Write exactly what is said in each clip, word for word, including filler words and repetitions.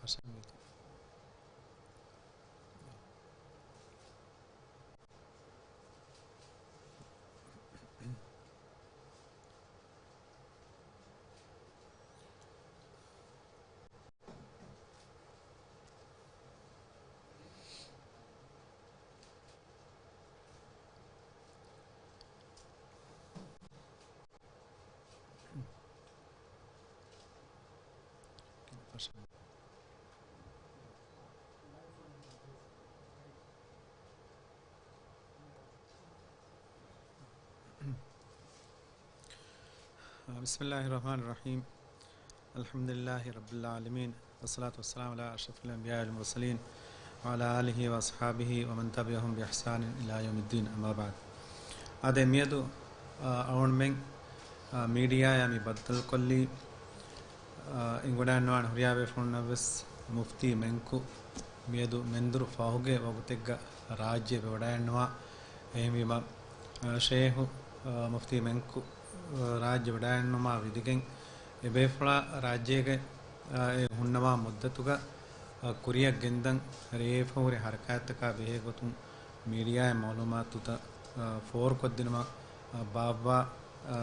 ފަށަންވީތޯ. بسم الله الرحمن الرحيم. الحمد لله رب العالمين، والصلاة والسلام على أشرف الأنبياء والمرسلين، وعلى آله وأصحابه ومن تبعهم بإحسان إلى يوم الدين، أما بعد. އާދެ، މިއަދު، އަ، އަޅުގަނޑުމެން، އަ، މީޑިއާއާ މި ބައްދަލުކޮށްލީ، އަ، އެނގިވަޑައިގަންނަވާނެ ހުރިހާވެފަޅުންނަށްވެސް މުފްތީ މެންކު މިއަދު މެންދުރު ފަހުގެ ވަގުތެއްގަ ރާއްޖެ އެބަވަޑައިގަންނަވާ. އެހެންވީމަ، އަ، ޝޭހު، އަ، މުފްތީ މެންކު، އަ، ރާއްޖެ ވަޑައިގަންނަވުމާ ވިދިގެން އެބޭފުޅާ ރާއްޖޭގަ، އަ، އެ ހުންނަވާ މުއްދަތުގަ، އަ، ކުރިއަށް ގެންދަން ރޭފަހުރި ހަރަކާތްތަކާ ބެހޭ ގޮތުން މީޑިއާއިން މައުލޫމާތުތައް، އަ، ފޯރުކޮށްދިނުމަށް، އަ، ބާއްވާ، އަ،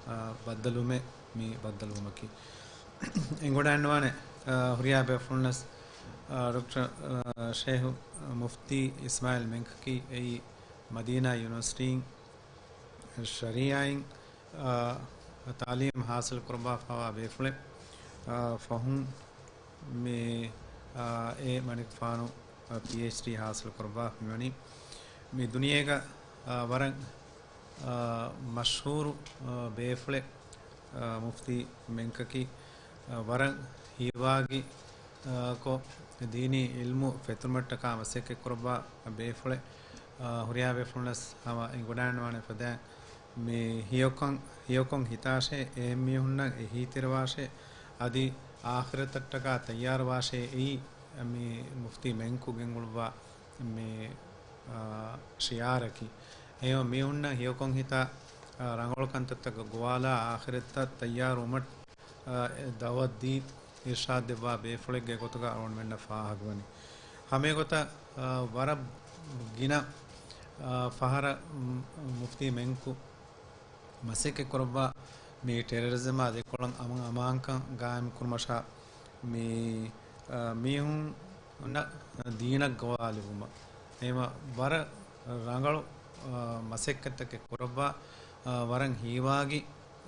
އަ، ބައްދަލުވުމެއް މި ބައްދަލުވުމަކީ. އެނގިވަޑައިގަންނަވާނެ، އަ، ހުރިހާ ބޭފުޅުންނަސް، އަ، ޑޮކްޓަރ، އަ، ޝޭހު މުފްތީ އިސްމާއިލް މެންކަކީ އެއީ މަދީނާ ޔުނިވަރސިޓީއިން ޝަރީއާއިން، އާ، ތަޢުލީމް ހާސިލް ކުރައްވާފައިވާ ބޭފުޅެއް. އާ، ފަހުން މި، އާ، އޭ މަނިކުފާނު، އާ، ޕީއެޗްޑީ ހާސިލް ކުރައްވާ މިވަނީ. މި ދުނިޔޭގަ، އާ، ވަރަށް، އާ، މަޝްހޫރު، އާ، ބޭފުޅެއް، އާ، މުފްތީ މެންކަކީ، އާ، ވަރަށް ހީވާގި، އާ، ކޮށް ދީނީ އިލްމު ފެތުރުމަށްޓަކާ މަސައްކަތް ކުރައްވާ ބޭފުޅެއް. އާ، ހުރިހާ ބޭފުޅުންނަސް ހަމަ އެނގިވަޑައިގަންނަވާނެ ފަދައިން މި ހެޔޮކޮން، ހެޔޮކޮން ހިތާށޭ، އެހެން މީހުންނަށް އެހީތެރިވާށޭ، އަދި އާޚިރަތަށްޓަކާ ތައްޔާރުވާށޭ އެއީ މި މުފްތީ މެންކު ގެންގުޅުއްވާ މި، އާ، ޝިޢާރަކީ. އެހެންވެ މީހުންނަށް ހެޔޮކޮން ހިތާ، އާ، ރަނގަޅު ކަންތައްތަކަށް ގޮވާލާ އާޚިރަތަށް ތައްޔާރުވުމަށް، އާ، އެ ދައުވަތު ދީ އިރްޝާދު ދެއްވާ ބޭފުޅެއްގެ ގޮތުގަ އަޅުގަނޑުމެންނަށް ފާހަގަވަނީ. ހަމައެގޮތަށް، އާ، ވަރަށް ގިނަ، އާ، ފަހަރަށް މު-، މުފްތީ މެންކު މަސައްކަތް ކުރައްވާ މި ޓެރަރިޒަމާ ދެކޮޅަށް އަމަން އަމާންކަން ގާއިމް ކުރުމަށާ މި، އާ، މީހުންނަށް ދީނަށް ގޮވާލެވުމަށް. އެހެންވެ ވަރަށް ރަނގަޅު، އާ، މަސައްކަތްތަކެއް ކުރައްވާ، އާ، ވަރަށް ހީވާގި،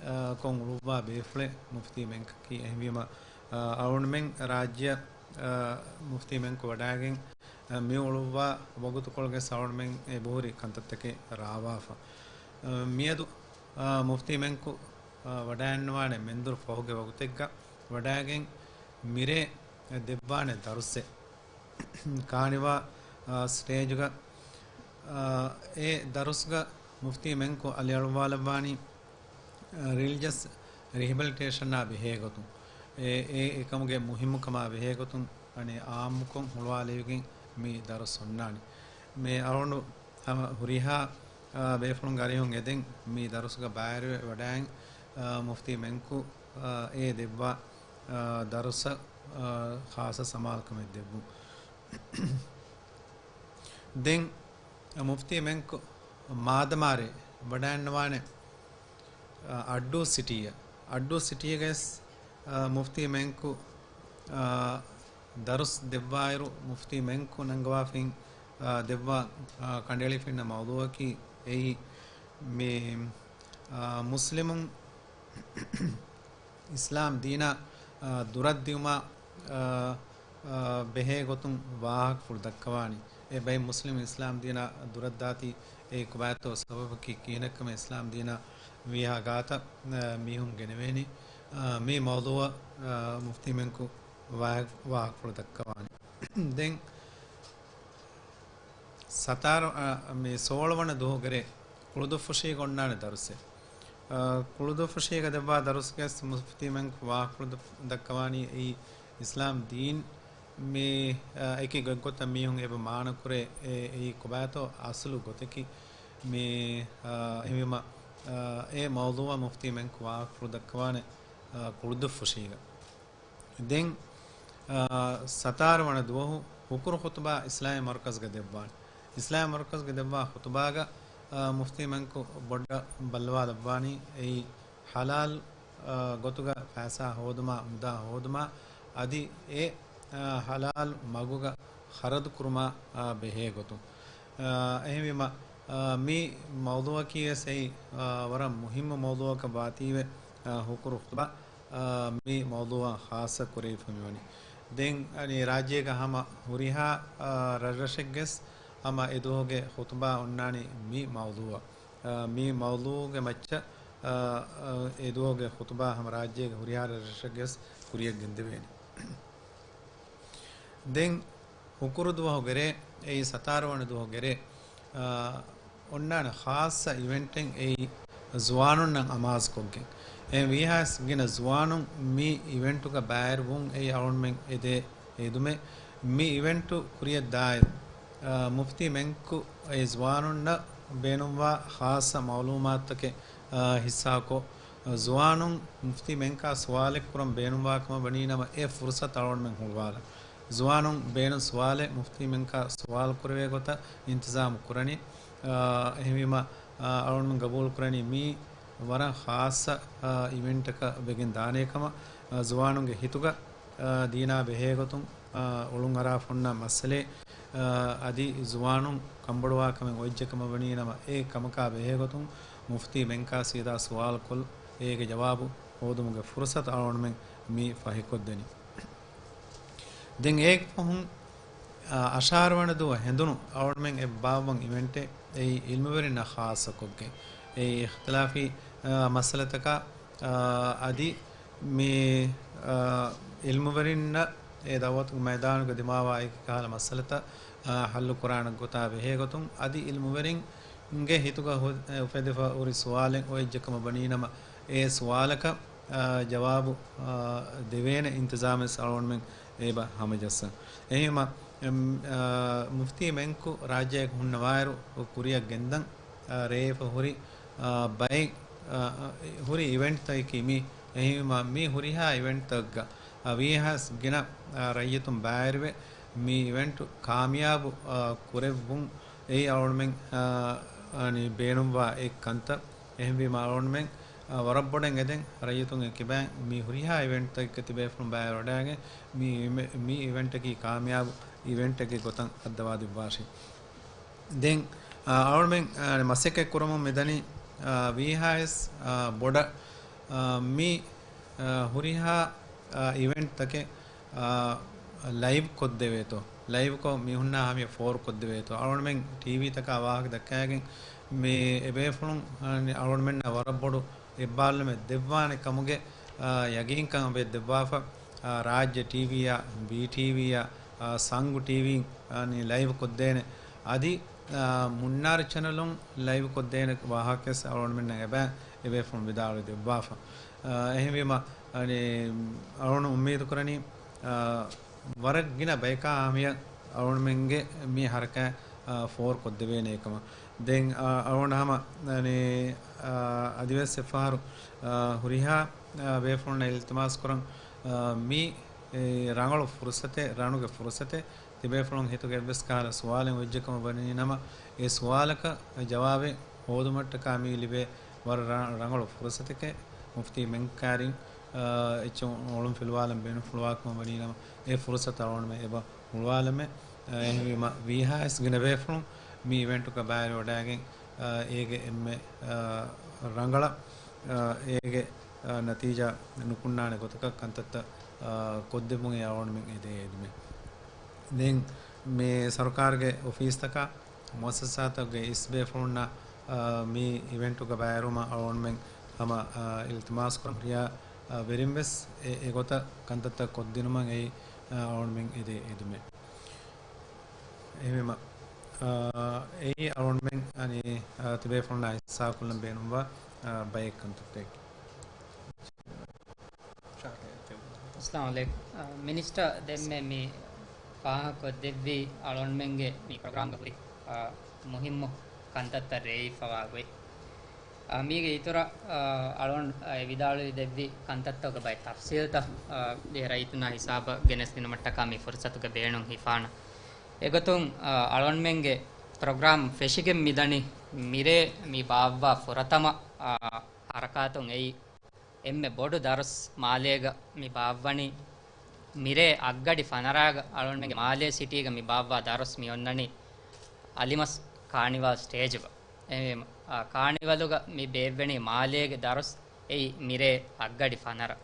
އާ، ކޮށް އުޅުއްވާ ބޭފުޅެއް މުފްތީ މެންކަކީ. އެހެންވީމަ، އާ، އަޅުގަނޑުމެން ރާއްޖެއަށް، އާ، މުފްތީ މެންކު ވަޑައިގެން، އާ، މި އުޅުއްވާ ވަގުތުކޮޅުގެ އަޅުގަނޑުމެން އެބަހުރި ކަންތައްތަކެއް ރާވާފަ. އާ، މިއަދު، އާ، މުފްތީ މެންކު، އާ، ވަޑައިގަންނަވާނެ މެންދުރު ފަހުގެ ވަގުތެއްގަ ވަޑައިގެން މިރޭ ދެއްވާނެ ދަރުސެއް. ކާނިވާ، އާ، ސްޓޭޖުގަ، އާ، އެ ދަރުސްގަ މުފްތީ މެންކު އަލިއަޅުއްވާލައްވާނީ، އާ، ރިލިޖަސް ރިހެބިލިޓޭޝަނާ ބެހޭގޮތުން، އެ، އެ، އެކަމުގެ މުހިއްމުކަމާ ބެހޭގޮތުން އަނެއް އާއްމުކޮށް ހުޅުވާލެވިގެން މި ދަރުސް އޮންނާނީ. މި އަޅުގަނޑު ހަމަ ހުރިހާ، އާ، ބޭފުޅުންގެ އަރިހުން އެދެން މި ދަރުސްގަ ބައިވެރިވެ ވަޑައިން، އާ، މުފްތީ މެންކު، އާ، އެ ދެއްވާ، އާ، ދަރުސަށް، އާ، ޚާއްޞަ ސަމާލުކަމެއް ދެއްވުން. ދެން މުފްތީ މެންކު މާދަމާރޭ ވަޑައިގަންނަވާނެ، އައްޑޫ ސިޓީއަށް. އައްޑޫ ސިޓީގައި، އަ، މުފްތީ މެންކު، އަ، ދަރުސް ދެއްވާއިރު، މުފްތީ މެންކު ނަންގަވާފިން، އަ، ދެއްވާ، އަ، ކަނޑައެޅިފިންނަ މައުޟޫއަކީ އެއީ މި، އަ، މުސްލިމުން އިސްލާމް ދީނާ، އާ، ދުރަށްދިއުމާ، އާ، އާ، ބެހޭ ގޮތުން ވާހަކަފުޅު ދައްކަވާނީ. އެ ބައި މުސްލިމް އިސްލާމް ދީނާ ދުރަށްދާތީ އެއީ ކޮބާތޯ ސަބަބަކީ ކިހިނެއްކަމެއް އިސްލާމް ދީނާ ވީހާ ގާތަށް، އާ، މީހުން ގެނެވޭނީ. އާ، މި މައުޟޫއަށް، އާ، މުފްތީމެންކު ވާހަ-، ވާހަކަފުޅު ދައްކަވާނީ. ދެން ސަތާރަ، އަ، މި ސޯޅަ ވަނަ ދުވަހުގެ ރޭ ކުޅުދުއްފުށީގަ އޮންނާނެ ދަރުސެއް. އަ، ކުޅުދުއްފުށީގަ ދެއްވާ ދަރުސްގެ މުފްތީމެން ވާހަކަފުޅު ދަ-، ދައްކަވާނީ އެއީ އިސްލާމް ދީން މި، އަ، އެކި ގޮތްގޮތަށް މީހުން އެބަ މާނަކުރޭ، އެ، އެއީ ކޮބާތޯ އަސްލު ގޮތަކީ މި، އަ، އެހެންވީމަ، އަ، އެ މައުޟޫއަށް މުފްތީމެން ވާހަކަފުޅު ދައްކަވާނެ، އަ، ކުޅުދުއްފުށީގަ. ދެން، އާ، ސަތާރަ ވަނަ ދުވަހު ހުކުރު ޚުތުބާ އިސްލާމީ މަރުކަޒްގަ ދެއްވާނެ. އިސްލާމީ މަރުކަޒްގަ ދެއްވާ ޚުތުބާގަ، އާ، މުފްތީ މެންކު ބޮޑަށް ބައްލަވާލައްވާނީ އެއީ ޙަލާލް، އާ، ގޮތުގަ ފައިސާ ހޯދުމާ، މުދާ ހޯދުމާ، އަދި އެ، އާ، ޙަލާލް މަގުގަ ޚަރަދު ކުރުމާ، އާ، ބެހޭ ގޮތުން. އާ، އެހެންވީމަ، އާ، މި މައުޟޫޢަކީ ވެސް އެއީ، އާ، ވަރަށް މުހިއްމު މައުޟޫޢަކަށް ވާތީވެ، އާ، ހުކުރު ޚުތުބާ، އާ، މި މައުޟޫޢަށް ޚާއްޞަ ކުރެވިފަ މިވަނީ. ދެން އަނި ރާއްޖޭގަ ހަމަ ހުރިހާ، އާ، ރަށްރަށެއްގެސް ހަމަ އެ ދުވަހުގެ ޚުތުބާ އޮންނާނީ މި މައުޟޫޢަށް. އާ، މި މައުޟޫޢުގެ މައްޗަށް، އާ، އާ، އެ ދުވަހުގެ ޚުތުބާ ހަމަ ރާއްޖޭގެ ހުރިހާ ރަށްރަށެއްގެސް ކުރިޔަށް ގެންދެވޭނެ. ދެން ހުކުރު ދުވަހުގެ ރޭ، އެއީ ސަތާރަ ވަނަ ދުވަހުގެ ރޭ، އާ، އޮންނާނެ ޚާއްޞަ އިވެންޓެއް އެއީ ޒުވާނުންނަށް އަމާޒުކޮށްގެން. އެހެން ވީހާވެސް ގިނަ ޒުވާނުން މި އިވެންޓުގަ ބައިވެރިވުން އެއީ އަޅުގަނޑުމެން އެދޭ އެދުމެއް. މި އިވެންޓު ކުރިޔަށް ދާއިރު، އާ، މުފްތީ މެންކު އެ ޒުވާނުންނަށް ބޭނުންވާ ޚާއްޞަ މަޢުލޫމާތުތަކެއް، އާ، ހިއްސާކޮށް، ޒުވާނުން މުފްތީ މެންކާ ސުވާލެއް ކުރަން ބޭނުންވާ ކަމަށް ވަނީ ނަމަ، އެ ފުރުޞަތު އަޅުގަނޑުމެން ހުޅުވާލަން. ޒުވާނުން ބޭނުން ސުވާލެއް މުފްތީ މެންކާ ސުވާލު ކުރެވޭ ގޮތަށް އިންތިޒާމު ކުރަނީ. އާ، އެހެންވީމަ، އާ، އަޅުގަނޑުމެން ގަބޫލު ކުރަނީ މީ ވަރަށް ޚާއްޞަ، އާ، އިވެންޓަކަށް ވެގެން ދާނޭ ކަމަށް، އާ، ޒުވާނުންގެ ހިތުގަ، އާ، ދީނާ ބެހޭގޮތުން، އާ، އޮޅުން އަރާފަ އޮންނަ މައްސަލައެއް، އާ، އަދި ޒުވާނުން ކަންބޮޑުވާ ކަމެއް އޮތްޖެ ކަމަށް ވަނީ ނަމަ، އެ ކަމަކާ ބެހޭގޮތުން މުފްތީ މެންކާ ސީދާ ސުވާލުކޮށް، އޭގެ ޖަވާބު ހޯދުމުގެ ފުރުޞަތު އަޅުގަނޑުމެން މި ފަހިކޮށްދެނީ. ދެން އޭގެ ފަހުން، އާ، އަށާރަ ވަނަ ދުވަހު ހެނދުނު އަޅުގަނޑުމެން އެ ބާއްވަން އިވެންޓެއް އެއީ އިލްމުވެރިންނަށް ޚާއްޞަކޮށްގެން. އެއީ އިޚްތިލާފީ، އާ، މައްސަލަތަކާ، އާ، އަދި މި، އާ، އިލްމުވެރިންނަށް އެ ދަޢުވަތުގެ މައިދާނުގަ ދިމާވާ އެކި ކަހަލަ މައްސަލަތައް، އާ، ޙައްލު ކުރާނެ ގޮތާ ބެހޭގޮތުން، އަދި އިލްމުވެރިންގެ ހިތުގަ ހު-، އެ، އުފެދިފަ ހުރި ސުވާލެއް އޮތްޖެ ކަމަށް ވަނީ ނަމަ، އެ ސުވާލަކަށް، އާ، ޖަވާބު، އާ، ދެވޭނެ އިންތިޒާމެއް އަޅުގަނޑުމެން އެބަ ހަމަޖައްސަން. އެހެންވީމަ، އެމް، އާ، މުފްތީ މެންކު ރާއްޖޭގަ ހުންނަވާއިރު ކުރިއަށް ގެންދަން، އާ، ރޭވެފަ ހުރި، އާ، ބައެއް، އާ، ހުރި އިވެންޓްތަކަކީ މި. އެހެންވީމަ، މި ހުރިހާ އިވެންޓްތަކުގަ، އާ، ވީހާވެސް ގިނަ، އާ، ރައްޔިތުން ބައިވެރިވެ، މި އިވެންޓު ކާމިޔާބު، އާ، ކުރެއްވުން އެއީ އަޅުގަނޑުމެން، އާ، އަނި ބޭނުންވާ އެއް ކަންތައް. އެހެންވީމަ، އަޅުގަނޑުމެން، އާ، ވަރަށް ބޮޑަށް އެދެން ރައްޔިތުންގެ ކިބައިން މި ހުރިހާ އިވެންޓްތަކެއްގަ ތިބޭފުޅުން ބައިވެރިވަޑައިގެން މި، މި އިވެންޓަކީ ކާމިޔާބު އިވެންޓެއްގެ ގޮތަށް ހައްދަވާދެއްވާށި. ދެން، އާ، އަޅުގަނޑުމެން، އާ، މަސައްކަތް ކުރަމުން މިދަނީ، އާ، ވީހާވެސް، އާ، ބޮޑަށް، އާ، މި، އާ، ހުރިހާ، އާ، އިވެންޓްތަކެއް، އާ، ލައިވް ކޮށްދެވޭތޯ، ލައިވްކޮށް މީހުންނާ ހަމަޔަށް ފޯރުކޮށްދެވޭތޯ، އަޅުގަނޑުމެން ޓީވީތަކާ ވާހަކަ ދައްކައިގެން މި އެބޭފުޅުން، އާ، އަޅުގަނޑުމެންނާ ވަރަށް ބޮޑު އެއްބާރުލުމެއް ދެއްވާނެ ކަމުގެ، އާ، ޔަގީންކަން އެބަ ދެއްވާފަ، އާ، ރާއްޖެ ޓީވީއާ، ވީ ޓީވީއާ، އާ، ސަންގު ޓީވީން، އާ، ނި ލައިވް ކޮށްދޭނެ. އަދި، އާ، މުންނާރު ޗެނަލުން ލައިވް ކޮށްދޭނެ ވާހަކަވެސް އަޅުގަނޑުމެންނަށް އެބަ އެބޭފުޅުން ވިދާޅުވެ ދެއްވާފަ. އާ، އެހެންވީމަ، އަނި، އަޅުގަނޑު އުއްމީދު ކުރަނީ، އާ، ވަރަށް ގިނަ ބަޔަކާ ހަމަޔަށް އަޅުގަނޑުމެންގެ މި ހަރަކާތް، އާ، ފޯރު ކޮށްދެވޭނެ ކަމަށް. ދެން، އާ، އަޅުގަނޑު ހަމަ، އަނި، އާ، އަދިވެސް އެއްފަހަރު، އާ، ހުރިހާ، އާ، ބޭފުޅުންނަށް އިލްތިމާސް ކުރަން، އާ، މި، އެ، ރަނގަޅު ފުރުސަތެއް، ރަނުގެ ފުރުސަތެއް، ތިބޭފުޅުން ހިތުގަ އެއްވެސް ކަހަލަ ސުވާލެއް އޮތްޖެކަމަށް ވަނީ ނަމަ، އެ ސުވާލަކަށް ޖަވާބެއް ހޯދުމަށްޓަކާ މި ލިބޭ ވަރަށް ރަ-، ރަނގަޅު ފުރުސަތެކޭ. މުފްތީ މެންކާރިން، އާ، އެއްޗެއް އޮޅުން ފިލުވާލަން ބޭނުންފުޅުވާކަމަށް ވަނީ ނަމަ، އެ ފުރުސަތު އަޅުގަނޑުމެން އެބަ ހުޅުވާލަމޭ. އާ، އެހެންވީމަ، ވީހާވެސް ގިނަ ބޭފުޅުން މި އިވެންޓުގަ ބައިވެރިވަޑައިގެން، އާ، އޭގެ އެންމެ، އާ، ރަނގަޅަށް، އާ، އޭގެ އާ، ނަތީޖާ ނުކުންނާނެ ގޮތަކަށް ކަންތައްތައް، އާ، ކޮށްދެއްވުން އެ އަޅުގަނޑުމެން އެދޭ އެދުމެއް. ދެން މި ސަރުކާރުގެ އޮފީސްތަކާ، މުއައްސަސާތަކުގެ އިސް ބޭފުޅުންނަށް، އާ، މި އިވެންޓުގަ ބައިވެރިވުމަށް އަޅުގަނޑުމެން ހަމަ، އާ، އިލްތިމާސް ކުރަން ހުރިހާ، އާ، ވެރިން ވެސް އެ، އެގޮތަށް ކަންތައްތައް ކޮށްދިނުމަށް އެއީ، އާ، އަޅުގަނޑުމެން އެދޭ އެދުމެއް. އެހެންވީމަ، އާ، އެއީ އަޅުގަނޑުމެން އަނި، އާ، ތިބޭފުޅުންނާ ހިއްސާކޮށްލަން ބޭނުންވާ، އާ، ބައެއް ކަންތައްތަކެއް. އައްސަލާމު ޢަލައިކުމް. އާ، މިނިސްޓަރ ދެންމެ މި ފާހަގަކޮށްދެއްވީ އަޅުގަނޑުމެންގެ މި ޕްރޮގްރާމްގަ ހުރި، އާ، މުހިއްމު ކަންތައްތައް ރޭވިފަވާ ގޮތް. އާ، މީގެ އިތުރަށް، އާ، އަޅުން އެ ވިދާޅުވި ދެއްވި ކަންތައްތަކުގެ ބައެއް ތަފްސީލްތައް، އާ، ދިވެހި ރައްޔިތުންނާ ހިސާބަށް ގެނެސްދިނުމަށްޓަކާ މި ފުރުސަތުގެ ބޭނުން ހިފާނަ. އެގޮތުން، އާ، އަޅުންމެންގެ ޕްރޮގްރާމް ފެށިގެން މިދަނީ މިރޭ މި ބާއްވާ ފުރަތަމަ، އާ، ހަރަކާތުން އެއީ އެންމެ ބޮޑު ދަރުސް މާލޭގަ މި ބާއްވަނީ. މިރޭ އަށްގަޑި ފަނަރާގަ އަޅުންމެންގެ މާލޭ ސިޓީގަ މި ބާއްވާ ދަރުސް މި އޮންނަނީ އަލިމަސް ކާނިވާލް ސްޓޭޖުގަ. އެހެންވީމަ، އާ، ކާނިވަލުގަ މި ބޭއްވެނީ މާލޭގެ ދަރުސް އެއީ މިރޭ އަށްގަޑި ފަނަރަ.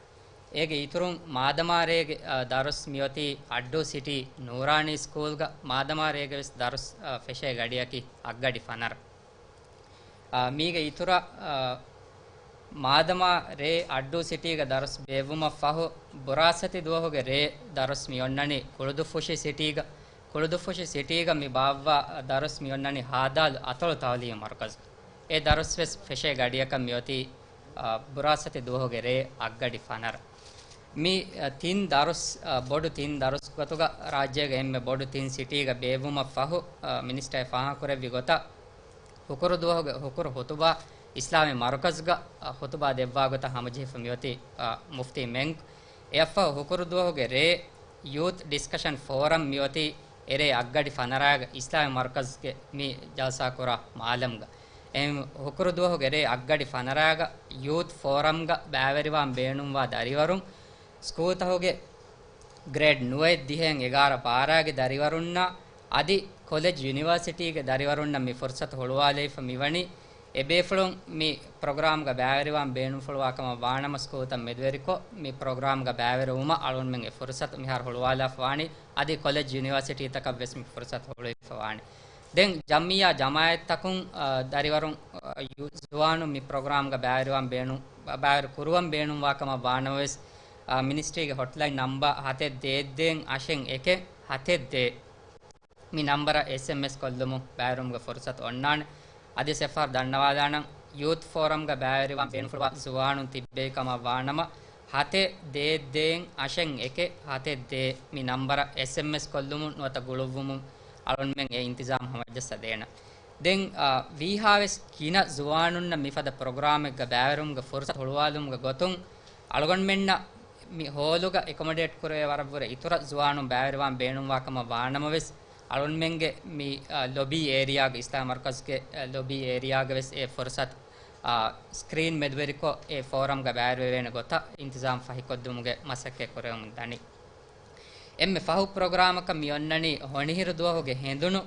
އޭގެ އިތުރުން މާދަމާ ރޭގެ، އާ، ދަރުސް މިއޮތީ އައްޑޫ ސިޓީ ނޫރާނީ ސްކޫލްގަ، މާދަމާ ރޭގެ ވެސް ދަރުސް، އާ، ފެށޭ ގަޑިއަކީ އަށްގަޑި ފަނަރަ. އާ، މީގެ އިތުރަށް، އާ، މާދަމާ ރޭ އައްޑޫ ސިޓީގަ ދަރުސް ބޭއްވުމަށް ފަހު، ބުރާސްފަތި ދުވަހުގެ ރޭ ދަރުސް މި އޮންނަނީ ކުޅުދުއްފުށި ސިޓީގަ. ކުޅުދުއްފުށި ސިޓީގަ މި ބާއްވާ ދަރުސް މި އޮންނަނީ ހާދާލު އަތޮޅު ތައުލީމީ މަރުކަޒުގަ. އެ ދަރުސް ވެސް ފެށޭ ގަޑިއަކަށް މިއޮތީ، އާ، ބުރާސްފަތި ދުވަހުގެ ރޭ އަށްގަޑި ފަނަރަ. މި، އާ، ތިން ދަރުސް، އާ، ބޮޑު ތިން ދަރުސް ގޮތުގަ ރާއްޖޭގެ އެންމެ ބޮޑު ތިން ސިޓީގަ ބޭއްވުމަށް ފަހު، އާ، މިނިސްޓަރ އެ ފާހަގަކުރެއްވި ގޮތަށް، ހުކުރު ދުވަހުގެ ހުކުރު ހުތުބާ އިސްލާމީ މަރުކަޒުގަ، އަ، ހުތުބާ ދެއްވާ ގޮތަށް ހަމަޖެހިފަ މިއޮތީ، އަ، މުފްތީ މެންކް. އެއަށްފަހު ހުކުރު ދުވަހުގެ ރޭ ޔޫތް ޑިސްކަޝަން ފޯރަމް މިއޮތީ އެރޭ އަށްގަޑި ފަނަރާގަ އިސްލާމީ މަރުކަޒުގެ މި ޖަލްސާ ކުރާ މާލަމްގަ. އެހެން ހުކުރު ދުވަހުގެ ރޭ އަށްގަޑި ފަނަރާގަ ޔޫތް ފޯރަމްގަ ބައިވެރިވާން ބޭނުންވާ ދަރިވަރުން، ސްކޫލްތަހުގެ ގްރޭޑް ނުވައެއް، ދިހައެއް، އެގާރަ، ބާރައިގެ ދަރިވަރުންނާ އަދި ކޮލެޖް ޔުނިވާސިޓީގެ ދަރިވަރުންނަށް މި ފުރުސަތު ހުޅުވާލައިފަ މިވަނީ. އެބޭފުޅުން މި ޕްރޮގްރާމްގަ ބައިވެރިވާން ބޭނުންފުޅުވާ ކަމަށް ވާނަމަ، ސްކޫލްތައް މެދުވެރިކޮށް، މި ޕްރޮގްރާމްގަ ބައިވެރިވުމަށް އަޅުގަނޑުމެން އެ ފުރުސަތު މިހާރު ހުޅުވާލާފަ ވާނީ. އަދި ކޮލެޖް ޔުނިވާސިޓީތަކަށް ވެސް މި ފުރުސަތު ހުޅުވިފަ ވާނީ. ދެން ޖަމްއިއްޔާ ޖަމާއަތްތަކުން، އަ، ދަރިވަރުން، އަ، ޔޫ-، ޒުވާނުން މި ޕްރޮގްރާމްގަ ބައިވެރިވާން ބޭނުން-، ބަ-، ބައިވެރި ކުރުވަން ބޭނުންވާ ކަމަށް ވާނަމަވެސް، އަ، މިނިސްޓްރީގެ ހޮޓްލައިން ނަމްބަރ ހަތެއް ދޭއް ދޭއް އަށެއް އެކެއް ހަތެއް ދޭއް. މި ނަމްބަރަށް އެސްއެމްއެސް ކޮށްލުމުން ބައިވެރިވުމުގެ ފުރުސަތު އޮންނާނެ. އަދިވެސް އެއްފަހަރު ދަންނަވާލާނަން، ޔޫތް ފޯރަމްގަ ބައިވެރިވާން ބޭނުންފުޅުވާ ޒުވާނުން ތިއްބެވި ކަމަށް ވާނަމަ، ހަތެއް ދޭއް ދޭއް އަށެއް އެކެއް ހަތެއް ދޭއް. މި ނަމްބަރަށް އެސްއެމްއެސް ކޮށްލުމުން ނުވަތަ ގުޅުއްވުމުން އަޅުންމެން އެ އިންތިޒާމް ހަމަޖައްސަ ދޭނަން. ދެން، އާ، ވީހާވެސް ގިނަ ޒުވާނުންނަށް މިފަދަ ޕްރޮގްރާމެއްގަ ބައިވެރިވުމުގެ ފުރުސަތު ހުޅުވާލުމުގެ ގޮތުން، އަޅުގަނޑުމެންނަށް މި ހޯލުގަ އެކޮމޮޑޭޓް ކުރެވޭ ވަރަށްވުރެ އިތުރަށް ޒުވާނުން ބައިވެރިވާން ބޭނުންވާ ކަމަށް ވާނަމަވެސް، އަޅުންމެންގެ މި، އާ، ލޮބީ އޭރިއާގަ، އިސްލާމް މަރުކަޒުގެ، އާ، ލޮބީ އޭރިއާގަ ވެސް އެ ފުރުސަތު، އާ، ސްކްރީން މެދުވެރިކޮށް، އެ ފޯރަމްގަ ބައިވެރިވެވޭނެ ގޮތަށް އިންތިޒާމް ފަހިކޮށްދިނުމުގެ މަސައްކަތް ކުރެވެމުން ދަނީ. އެންމެ ފަހު ޕްރޮގްރާމަކަށް މި އޮންނަނީ ހޮނިހިރު ދުވަހުގެ ހެނދުނު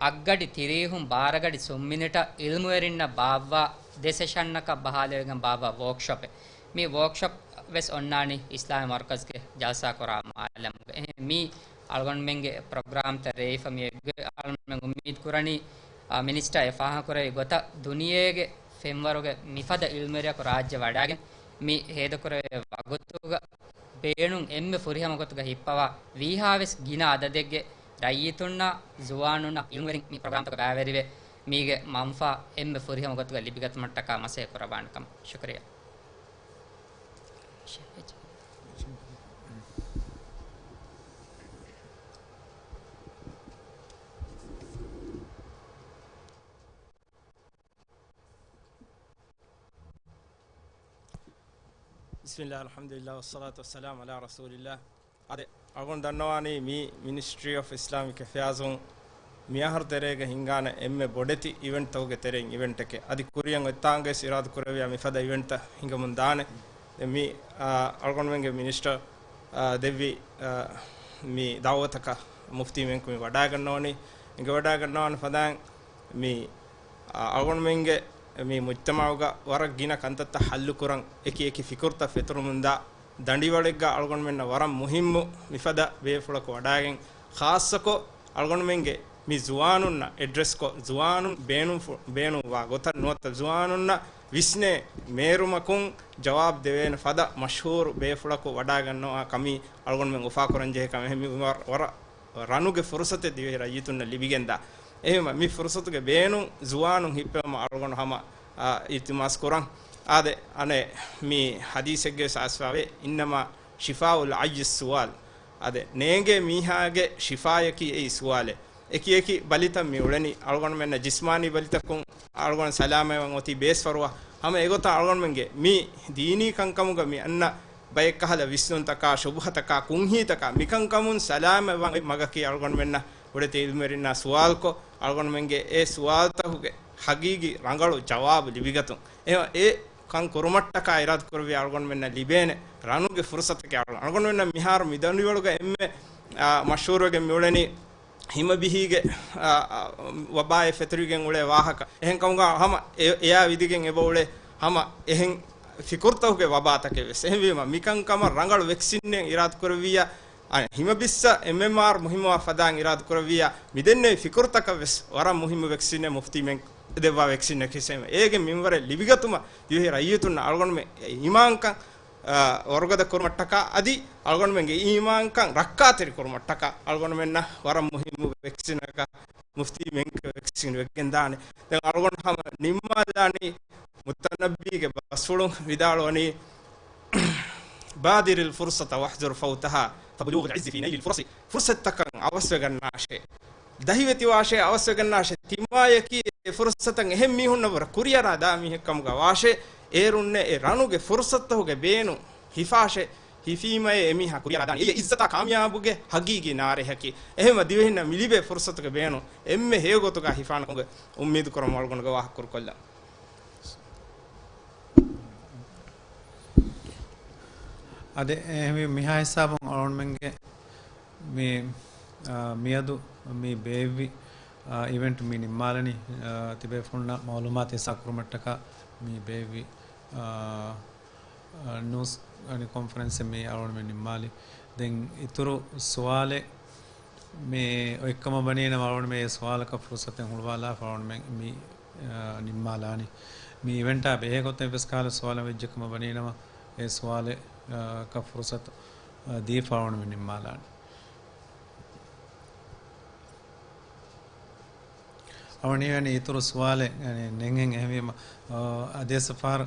އަށްގަޑި ތިރީހުން ބާރަ ގަޑި ސުން މިނިޓަށް އިލްމުވެރިންނަށް ބާއްވާ ދެ ސެޝަންއަކަށް ބަހާލެވިގެން ބާއްވާ ވޯކްޝޮޕެއް. މި ވޯކްޝޮޕް ވެސް އޮންނާނީ އިސްލާމީ މަރުކަޒްގެ ޖަލްސާ ކުރާ މާލަމުގަ. އެހެން މި އަޅުގަނޑުމެންގެ ޕްރޮގްރާމްތައް ރޭވިފަ މި އެއްގޮތް. އަޅުގަނޑުމެން އުއްމީދު ކުރަނީ، އާ، މިނިސްޓަރ އެ ފާހަގަކުރެއްވި ގޮތަށް ދުނިޔޭގެ ފެންވަރުގެ މިފަދަ އިލްމުވެރިޔަކު ރާއްޖެ ވަޑައިގެން މި ހޭދަކުރެވޭ ވަގުތުގަ ބޭނުން އެންމެ ފުރިހަމަ ގޮތުގަ ހިއްޕަވާ ވީހާވެސް ގިނަ އަދަދެއްގެ ރައްޔިތުންނާ ޒުވާނުންނާ އިލްމުވެރިން މި ޕްރޮގްރާމްތަކަށް ބައިވެރިވެ، މީގެ މަންފާ އެންމެ ފުރިހަމަ ގޮތުގަ ލިބިގަތުމަށްޓަކާ މަސައްކަތް ކުރައްވާނެ ކަމަށް. ޝުކުރިއްޔާ. بسم الله، الحمد لله، والصلاة والسلام على رسول الله. އަދި އަޅުގަނޑު ދަންނަވާނީ މީ މިނިސްޓްރީ އޮފް އިސްލާމިކް އެފެއާޒުން މިއަހަރު ތެރޭގަ ހިންގާނެ އެންމެ ބޮޑެތި އިވެންޓްތަކުގެ ތެރެއިން އިވެންޓެކޭ. އަދި ކުރިއަށް އޮތްތާނގައި އިރާދަ ކުރެއްވިޔާ މިފަދަ އިވެންޓްތައް ހިނގަމުން ދާނެ. ދެން މި، އާ، އަޅުގަނޑުމެންގެ މިނިސްޓަރ، އާ، ދެއްވި، އާ، މި ދައުވަތަކަށް މުފްތީ މެންކު މި ވަޑައިގަންނަވަނީ. އެނގިވަޑައިގަންނަވާނެ ފަދައިން މި، އާ، އަޅުގަނޑުމެންގެ މި މުޖްތަމައުގަ ވަރަށް ގިނަ ކަންތައްތައް ހައްލުކުރަން އެކި އެކި ފިކުރުތައް ފެތުރުމުންދާ ދަނޑިވަޅެއްގަ އަޅުގަނޑުމެންނަށް ވަރަށް މުހިއްމު މިފަދަ ބޭފުޅަކު ވަޑައިގެން، ޚާއްޞަކޮށް އަޅުގަނޑުމެންގެ މި ޒުވާނުންނަށް އެޑްރެސްކޮށް، ޒުވާނުން ބޭނުންފު-، ބޭނުންވާ ގޮތަށް ނުވަތަ ޒުވާނުންނަށް ވިސްނޭ މޭރުމަކުން ޖަވާބު ދެވޭނެ ފަދަ މަޝްހޫރު ބޭފުޅަކު ވަޑައިގަންނަވާ ކަމީ އަޅުގަނޑުމެން އުފާކުރަންޖެހޭ ކަމެއް. މި ވަރަށް، ވަރަށް ރަނުގެ ފުރުސަތެއް ދިވެހި ރައްޔިތުންނަށް ލިބިގެންދާ. އެހެންވީމަ، މި ފުރުސަތުގެ ބޭނުން ޒުވާނުން ހިއްޕެވުމަށް އަޅުގަނޑު ހަމަ، އާ، އިލްތިމާސް ކުރަން. އާދެ، އަނެއް މި ޙަދީޘެއްގައި ސާސްވާވޭ، إنما شفاء العي السؤال. އާދެ، ނޭނގޭ މީހާގެ ޝިފާޔަކީ އެއީ ސުވާލެއް. އެކި އެކި ބަލިތައް މި އުޅެނީ. އަޅުގަނޑުމެންނަށް ޖިސްމާނީ ބަލިތަކުން އަޅުގަނޑު ސަލާމަތްވާން އޮތީ ބޭސްފަރުވާ. ހަމަ އެގޮތަށް އަޅުގަނޑުމެންގެ މި ދީނީ ކަންކަމުގަ މި އަންނަ ބައެއްކަހަލަ ވިސްނުންތަކާ، ޝުބުހަތަކާ، ކުންހީތަކާ، މިކަންކަމުން ސަލާމަތްވާން މަގަކީ އަޅުގަނޑުމެންނަށް އުޅޭތީ ޢިލްމުވެރިންނާ ސުވާލުކޮށް، އަޅުގަނޑުމެންގެ އެ ސުވާލުތަކުގެ ހަގީގީ ރަނގަޅު ޖަވާބު ލިބިގަތުން. އެ، އެ ކަން ކުރުމަށްޓަކާ އިރާދަކުރެއްވިއްޔާ އަޅުގަނޑުމެންނަށް ލިބޭނެ ރަނުގެ ފުރުސަތަކީ އަޅުގަނޑު، އަޅުގަނޑުމެންނަށް މިހާރު މި ދަނޑިވަޅުގަ އެންމެ، އާ، މަޝްހޫރުވެގެން މިއުޅެނީ ހިމަބިހީގެ، އާ، އާ، ވަބާއެއް ފެތުރިގެން އުޅޭ ވާހަކަ. އެހެންކަމުގަ ހަމަ އެ، އެއާ ވިދިގެން އެބަ އުޅޭ ހަމަ އެހެން ފިކުރުތަކުގެ ވަބާތަކެއް ވެސް. އެހެންވީމަ މިކަންކަމަށް ރަނގަޅު ވެކްސިނެއް އިރާދަކުރެއްވިއްޔާ، އަ، ހިމަބިއްސަ އެމްއެމްއާރް މުހިއްމުވާ ފަދައިން އިރާދަކުރެއްވިއްޔާ، މިދެންނެވި ފިކުރުތަކަށް ވެސް ވަރަށް މުހިއްމު ވެކްސިނެއް މުފްތީމެން ދެއްވާ ވެކްސިނެއް ކިސެމެ. އޭގެ މިންވަރެއް ލިބިގަތުމަށް ދިވެހި ރައްޔިތުންނަށް އަޅުގަނޑުމެން އީމާންކަން، އަ، ވަރުގަދަ ކުރުމަށްޓަކާ އަދި އަޅުގަނޑުމެންގެ އީމާންކަން ރައްކާތެރި ކުރުމަށްޓަކާ އަޅުގަނޑުމެންނަށް ވަރަށް މުހިއްމު ވެކްސިނަކަށް މުފްތީ މެންކަ ވެކްސިން ވެގެންދާނެ. ދެން އަޅުގަނޑު ހަމަ ނިންމާލާނީ މުތަނައްބީގެ ބަސްފުޅުން ވިދާޅުވަނީ، بادر الفرصة واحذر فوتها، فبلوغ العز في نيل الفرص. ފުރުސަތުތަކަށް އަވަސްވެގަންނާށޭ. ދަހިވެތިވާށޭ، އަވަސްވެގަންނާށޭ. ތިމާޔަކީ އެ ފުރުސަތަށް އެހެން މީހުންނަށް ވުރެ ކުރިއަރާ ދާ މީހެއްކަމުގަ ވާށޭ. އޭރުންނެ އެ ރަނުގެ ފުރުސަތުގެ ބޭނުން ހިފާށޭ. ހިފީމައޭ އެމީހާ ކުރިއަރާ ދާނީ. އެއީ އިއްޒަތާ ކާމިޔާބުގެ ހަގީގީ ނާރެހަކީ. އެހެންވެ ދިވެހިންނަށް މިލިބޭ ފުރުސަތުގެ ބޭނުން އެންމެ ހެޔޮ ގޮތުގަ ހިފާނެކަމުގެ އުއްމީދު ކުރަމުން އަޅުގަނޑުގެ ވާހަކަ ކުރުކޮށްލަން. އަދި އެހެންވީ މިހާ ހިސާބުން އަޅުގަނޑުމެންގެ މި، އާ، މިއަދު މި ބޭއްވި، އާ، އިވެންޓް މި ނިންމާލަނީ، އާ، ތިބޭފުޅުންނަށް މައުލޫމާތު ހިއްސާ ކުރުމަށްޓަކާ މި ބޭއްވި، އާ، އާ، ނޫސް އަނި ކޮންފަރެންސެއް މި އަޅުގަނޑުމެން ނިންމާލި. ދެން އިތުރު ސުވާލެއް މި އޮތްކަމަށް ވަނީނަމަ އަޅުގަނޑުމެން އެ ސުވާލަކަށް ފުރުސަތެއް ހުޅުވާލާފަ އަޅުގަނޑުމެން މި، އާ، ނިންމާލާނީ. މި އިވެންޓާ ބެހޭ ގޮތެއް ވެސް ކަހަލަ ސުވާލެއް ވެއްޖެކަމަށް ވަނީނަމަ އެ ސުވާލެއް، އާ، ކަށް ފުރުސަތު، އާ، ދީފަ އަޅުގަނޑުމެން ނިންމާލާނީ. އަޅުގަނޑު އިތުރު ސުވާލެއް ނެތްހެން އެހެންވީމަ، އަ، އަދިވެސް ފަހަރު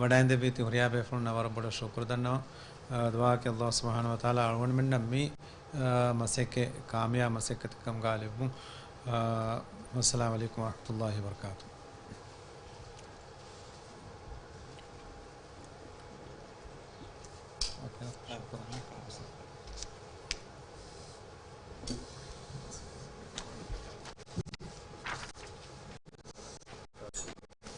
ވަޑައިގެންދެއްވީތީ ހުރިހާ ބޭފުޅުންނަށް ވަރަށް ބޮޑަށް ޝުކުރު ދަންނަވަން. އަ، ދުޢާއަކީ ﷲ ސުބްޙާނަހޫ ވަތަޢާލާ އަޅުގަނޑުމެންނަށް މި، އަ، މަސައްކަތް ކާމިޔާބު މަސައްކަތެއް ކަމުގަ ލެއްވުން. އަ، ވައްސަލާމު ޢަލައިކުމް ވަރަޙްމަތުﷲ ވަބަރަކާތުހު.